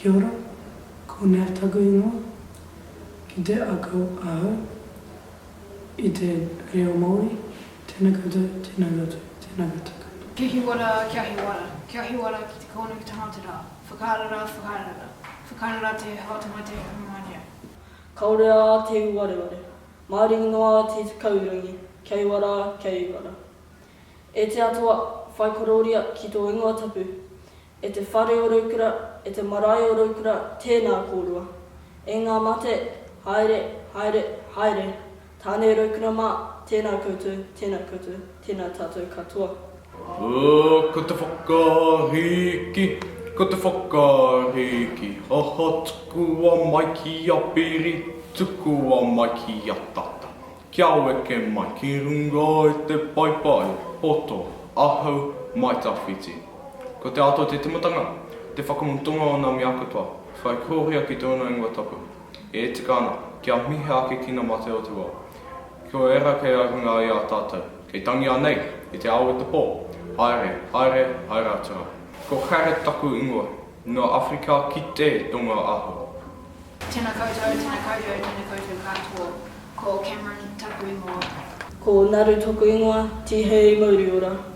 Kia ora, ko Nav taku ingoa, ki te ako ahau i te reo Māori, tēnā koutou, tēnā koutou, tēnā koutou katoa. Kia hiwa rā, kia hiwa rā, kia hiwa rā ki te kōnukutanga o te rā, whakaara rā, whakaara rā, whakaara rā te haotanga te haumanea. Kaore a te uwareware. Maringi noa te kaurangi, kia iwa rā, kia iwa rā. E te Atua, whai korōria ki tō ingoa tapu. E te whare o Raukura, e te marae o Raukura, tēnā kōrua. E ngā mate, haere, haere, haere. Tāne Raukura mā, tēnā koutou, tēnā koutou, tēnā tātou katoa. Ko te whakariki, ko te whakariki, Aha tukua mai ki a Piri, tukua mai ki a Tata. Kia weke mai ki runga i te paepae poto ahau mai tawhiti. Ko te ata o te timatanga, te whakamutunga o na mea katoa, whai koria ki tona ingoa tapu. E tika ana, kia mihia ake ki na mate o te wa. Ko era kei a runga i a tatou, kei tangi anei, i te ao i te po, haere, haere, haere atu ra. Ko Jared taku ingoa, no Awhirika ki te tonga ahau. Tena koutou, tena koutou, tena koutou katoa. Ko Cameron taku ingoa. Ko Naru toku ingoa, Tihei mauri ora.